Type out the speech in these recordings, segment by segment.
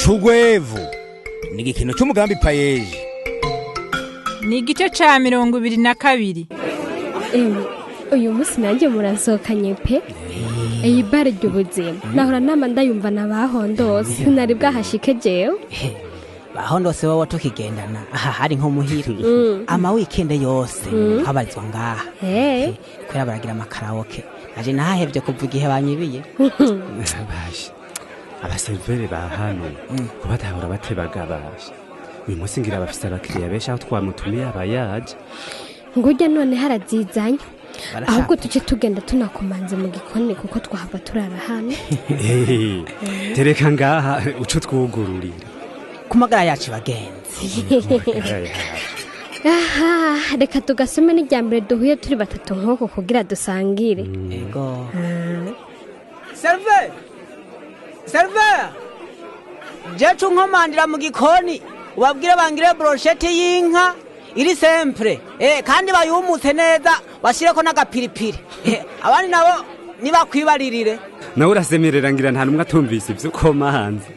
Cugwevu ni igikino cy'umugambi PAEEJ. Ni igice ca 22. Emwe, uyu munsi nanjye muransohokanye pe! Iyi bare ry'ubuzima nahora nama ndayumva na bahondose, sinari bwahashike jewe. Bahondose wowe tukigendana aha hari nko muhira, ama weekend yose habarizwa ngaha. Kubera baragira amakaraoke, naje nahahevye kuva igihe banyibiye. Basha, abaserveur ba hano kubatahura batebaga, basha, uyu munsi ngira bafise abakiriya benshi, aho twamutumiye aba yaje. Ngurya none harazizanye. Barashaka. Ahubwo tuce tugenda tunakomanze mu gikoni, kuko twahava turara hano. Eh, tereka ngaha uco twugururira. Ku magara yacu, bagenzi! Aha reka tugasome, n'irya mbere duhuye turi batatu nk'uko kugira dusangire. Ego. Serveur! Serveur! Jecu nkomandira mu gikoni, ubabwire bangire brochette y'inka iri simple. Kandi bayumutse neza, bashireko n'agapiripiri. Abandi nabo nibakwibaririre. Nawe urasemerera, ngira nta numwe atumvise ivyo ukomanze.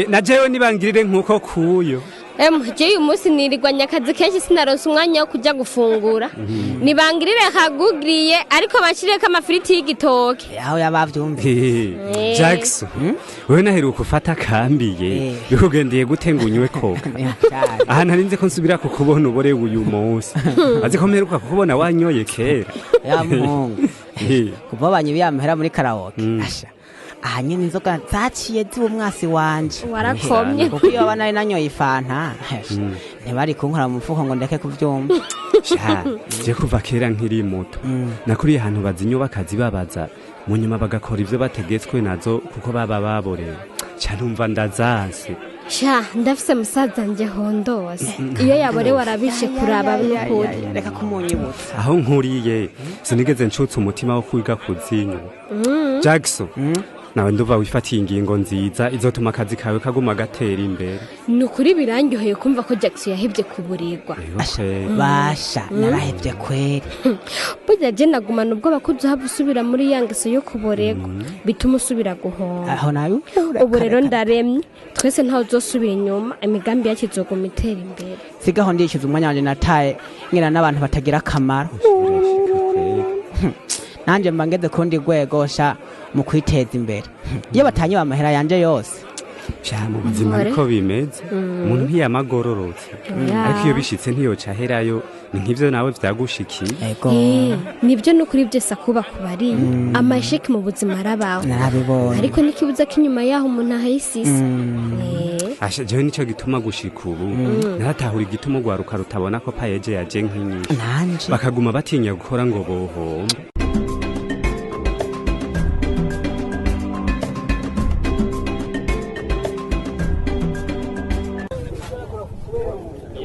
Na jewe nibangirire nk'uko kuyo. Emwe, jewe uyu munsi nirirwanya akazi kenshi, sinaronse umwanya wo kujya gufungura. Nibangirire kagugiriye, ariko bashireko amafiriti y'igitoke. Aho yabavyumviye. Jackson, wewe naheruka ufata kambiye, bikugendeye gute ngo unywe Coca? Aha narinze ko nsubira kukubona uborewe uyu munsi, azi ko mperuka kukubona wanyoye kera. Ya muhungu, kuva banyibiye amahera muri karaoke, asha, aha nyene inzoga zaciye ziba umwasi wanje. Warakomye. Kuko iyo baba nari nanyoye ifanta, ntibari kunkora mu mufuko ngo ndeke kuvyumva. Sha, je kuva kera nkiri muto nakuriye ahantu bazinywa bakazibabaza, mu nyuma bagakora ivyo bategetswe nazo kuko baba baborewe. Ca numva ndazanse. Sha, ndafise musaza nje hondose, iyo yaborewe arabishe kuraba n'ukuri. Reka kumunyibutsa. Aho nkuriye sinigeze ncutsa umutima wo kwiga kuzinywa. Jackson, nawe nduva wifatiye ingingo nziza izotuma akazi kawe kaguma gatera imbere. Ni ukuri birandyoheye kumva ko Jackson yahebye kuburirwa. Basha, narahevye kweri. Burya je nagumana ubwoba ko uzohava usubira muri ya ngeso yo kuborerwa bituma usubira guhomba. Aho nawe. Ubu rero ndaremye, twese ntawe uzosubira inyuma, imigambi yacu izoguma itera imbere. Sigaho ndishyuza umwanya wanje nataye ngena n'abantu batagira akamaro. Nanjye mba ngeze kundi rwego sha mu kwiteza imbere, iyo batanyiba amahera yanje yose. Sha, mu buzima niko bimeze, umuntu ntiyamagororotse. Oya. Ariko iyo bishitse ntiyoca aherayo, ni nk'ivyo nawe vyagushikiye. Ego. Nibyo, ni ukuri byose akuba kubariye amasheki mu buzima arabaho. Narabibonye. Ariko n'ikibuza ko inyuma yaho umuntu ahayisisa. Asha, jewe nico gituma gushika ubu naratahura igituma urwaruka rutabona ko PAEEJ yaje nk'inyinshi. Nanje. Bakaguma batinya gukora ngo bohomba.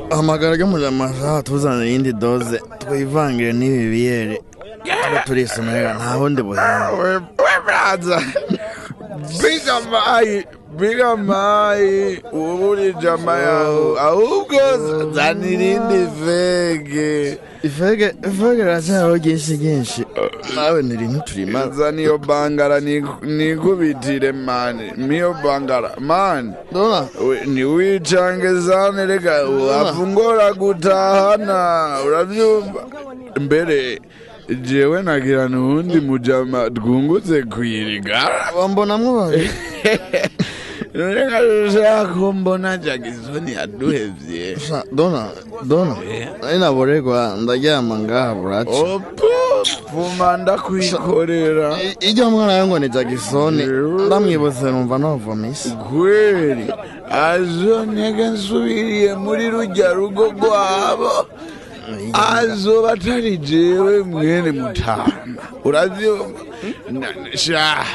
Hamagara ry'umujamaja tuzana iyindi dose, twivangire n'ibi biyeri, tuba turisomera, nta bundi buhinga. We braza, biga mayi, biga mayi, uburi jama yawe, ahubwo zana irindi fege. Ifege, ifege riracyariho ryinshi ryinshi, nawe ntiri ntiturimara. Zana iyo bangara nikubitire mani, miyo bangara mani. Dona. Niwicange zane, reka wafungora gutahana, urabyumva? Mbere jewe nagira nuwundi mujama twungutse kwirigara. Wambonamwo babiri. Reka ushaka ko mbona Jackson yaduhevye. Sha, dona, dona, nari naborerwa ndaryama ngaha buraca. Opo, pfuma ndakwikorera. Ijya mwana we ngo ni Jackson, ndamwibutse numva nova misi. Kweli azonege nsubiriye muri rujya rugo rwabo, azoba atari jewe mwene mutama, uravyumva? Sha,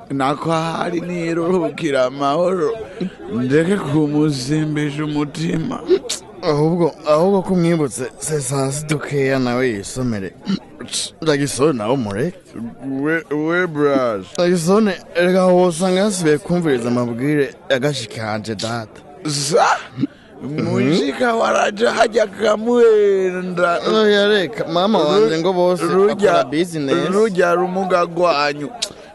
nako ahari niruhukira amahoro, ndeke kumusimbisha umutima. Ahubwo ko umwibutse se saa sita dukeya, nawe yisomere Jackson, nawe umureke. We braza. Jackson reka wosanga yasubiye kumviriza amabwire yagashikanje data. Sa mushika waraja hajya kamuhenda. Oya, reka mama wanje ngo bose Rujya akora business. Rujya rumuga rwanyu.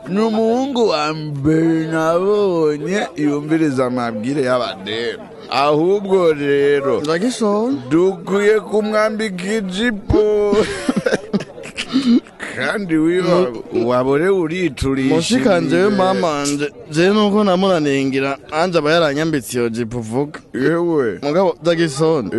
Ni umuhungu wa mbere nabonye yumviriza amabwire y'abademu. Ahubwo rero Jackson, dukwiye kumwambika ijipo, kandi wiyo wabore uriturisha. Mushikanje we, mama wanje, jewe nuko namunaningira anje aba yaranyambitse iyo jipo uvuga. Yewe. Mugabo Jackson,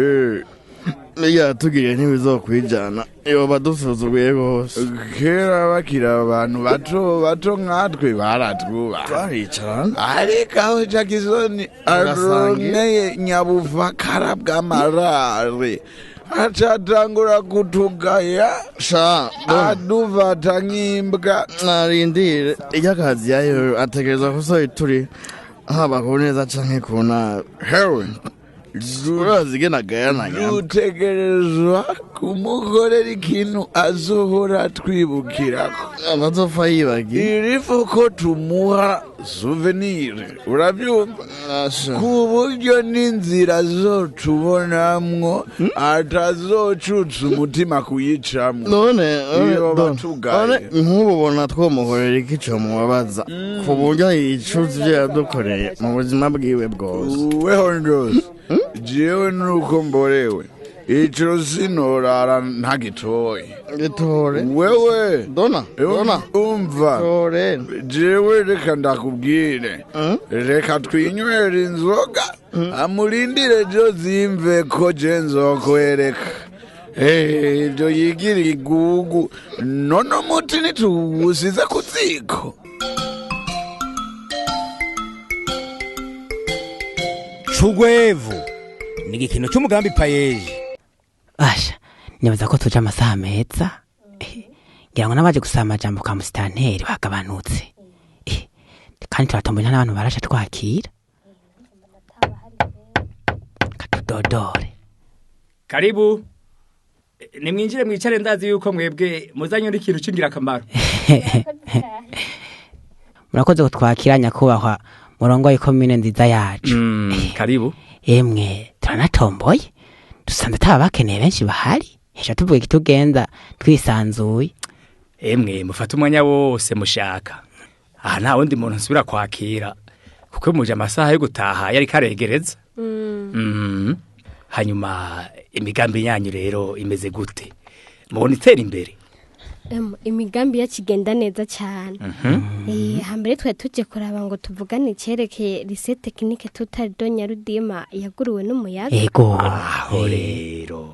iyo yatugiriye ntibizokwijana, yoba dusuzuguye rwose. Kera bakiri abantu bato bato nkatwe baratwubaha. Twaricarana. Ariko aho Jackson aroneye nyabuvakara bw'amarare, acatangura kutugaya. Sha. Adufata nk'imbwa. Narindire iyo akazi yayo ategereza kusohoye turi haba ku neza canke ku nabi. Hewe. Urazi ingene agayana nyamba. Dutegerezwa kumukorera ikintu azohora twibukirako. Atazopfa yibagiye. Irifu ko tumuha souvenir, urabyumva, ku buryo n'inzira zotubonamwo atazocutsa umutima kuyicamwo. None Iyo none batugaye. None nk'ubu ubona twomuhorera iki comubabaza ku buryo yicuza ivyo yadukoreye mu buzima bwiwe bwose? Weho ndose jewe nuko mborewe, ico sinorara ntagitoye. Gitore. Wewe. Dona, dona. Umva. Tore. Jewe reka ndakubwire, reka twinywere inzoga, amurindire jo zimve ko je nzokwereka. Ibyo yigira igugu, none umuti ntituwusize ku ziko. Cugwevu ni igikino cy'umugambi PAEEJ. Asha, nibaza ko tuje amasaha meza. Ngira ngo n'abaje gusaba amajambo kwa musitanteri bagabanutse. Kandi turatomboye n'abantu barasha twakira. Katudodore. Karibu. Nimwinjire mwicare, ndazi yuko mwebwe muzanye n'ikintu c'ingirakamaro. Murakoze kutwakira, nyakubahwa murongoye komine nziza yacu. Karibu. Emwe, turanatomboye, dusanze ataba bakeneye benshi bahari, hesha tuvuga ikitugenza twisanzuye. Emwe, mufate umwanya wose mushaka. Aha nta wundi muntu nsubira kwakira kuko muje amasaha yo gutaha yari karegereza. Hanyuma imigambi yanyu rero imeze gute? Mubona itera imbere? Imigambi yakigenda neza cyane. Hambere twari tujye kuraba ngo tuvugane icyerekeye lycée technique tutari do Nyarudima yaguruwe n'umuyaga. Ego. Aho rero.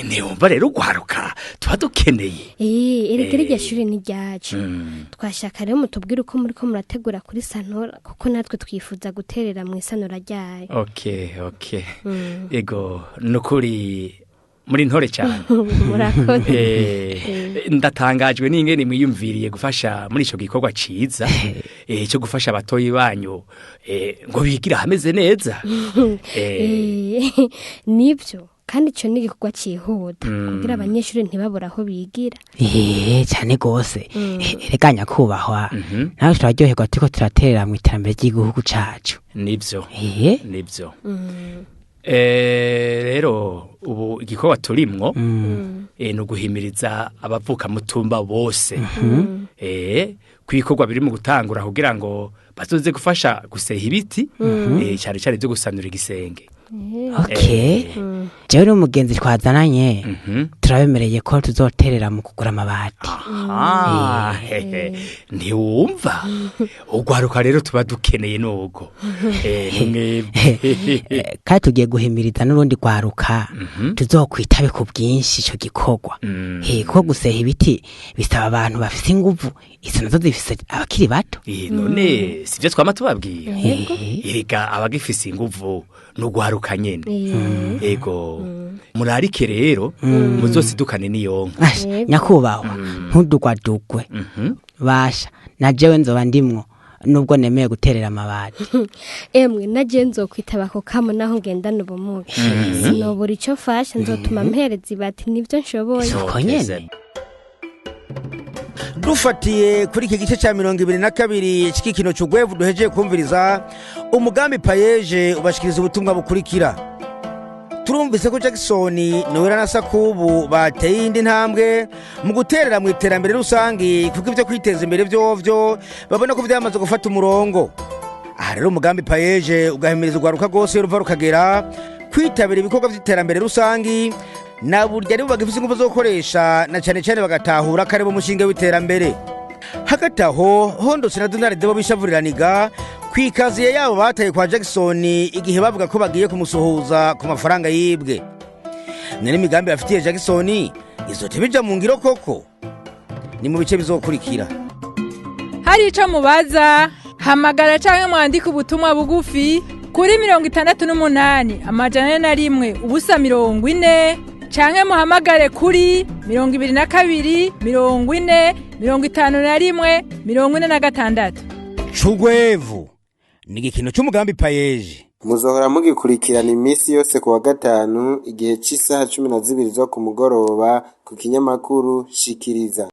Ntiwumva rero ugwaruka tuba dukeneye. Erega iryo shuri ni ryacu. Twashaka rero mutubwire uko muri ko murategura kuri sanura, kuko natwe twifuza guterera mu isanura ryayo. Okay. Ego, nukuri muri ntore cyane. Murakoze. Ndatangajwe n'ingene mwiyumviriye gufasha muri ico gikorwa ciza cyo gufasha abatoyi banyu ngo bigire hameze neza. Nibyo, kandi icyo ni igikorwa cyihuta kugira abanyeshuri ntibabure aho bigira. Cyane gose. Erega nyakubahwa, nawe turaryoherwa turiko turaterera mu iterambere ry'igihugu cacu. Nibyo. Nibyo. Rero ubu igikorwa turimwo ni uguhimiriza abavuka mutumba bose kwikorwa biri mu gutangura kugira ngo bazoze gufasha guseha ibiti, cyane cyane byo gusanura igisenge. Okay, jewe n'umugenzi twazananye turabemereye ko tuzoterera mu kugura amabati. Ah, hehe. Ntiwumva ugwaruka rero tuba dukeneye nugo ni mwebwe. Kandi tugiye guhimiriza n'urundi rwaruka tuzokwitabe ku bwinshi ico gikorwa. Kuko guseha ibiti bisaba abantu bafise inguvu, izo nazo zifise abakiri bato. None sivyo twama tubabwira? Yego. Erega abagifise inguvu n'ugwaruka nyene. Ego, murarike rero muzosidukane n'iyonka. Asha, nyakubahwa, ntudugwadugwe basha, na jewe nzoba ndimwo nubwo nemeye guterera amabati. Emwe, naje nzokwitaba ako kamo naho ngendana ubumuga. Sinobura icyo fasha, nzotuma mpereza ibati, nibyo nshoboye. Uko nyene. Dufatiye kuri iki gice cya 22 cy'ikino cy'ugwevu duhejeje kumviriza, umugambi PAEEJ ubashikiriza ubutumwa bukurikira: Turumvise ko Jackson Noella na Sakubu bateye iyindi ntambwe mu guterera mu iterambere rusange, kuko ibyo kwiteza imbere vyovyo babona ko vyamaze gufata umurongo. Aha rero umugambi PAEEJ ugahimiriza urwaruka rwose ruva rukagera kwitabira ibikorwa vy'iterambere rusange, na burya aribo bagifise ingufu zo gukoresha, na cane cane bagatahura ko aribo mushinge w'iterambere. Hagati aho, Hondose na Donald bo bishavuriraniga ku ikaziye yabo bataye kwa Jackson igihe bavuga ko bagiye kumusuhuza ku mafaranga yibwe. Nari imigambi bafitiye Jackson izote bija mu ngiro koko? Ni mu bice bizokurikira. Hari ico mubaza, hamagara canke mwandike ubutumwa bugufi kuri 68 401 0 40, canke muhamagare kuri 22 40 51 46. Cugwevu ni igikino c'umugambi PAEEJ. Muzohora mugikurikirana iminsi yose ku wa gatanu igihe c'isaha 12 zo ku mugoroba ku kinyamakuru Shikiriza.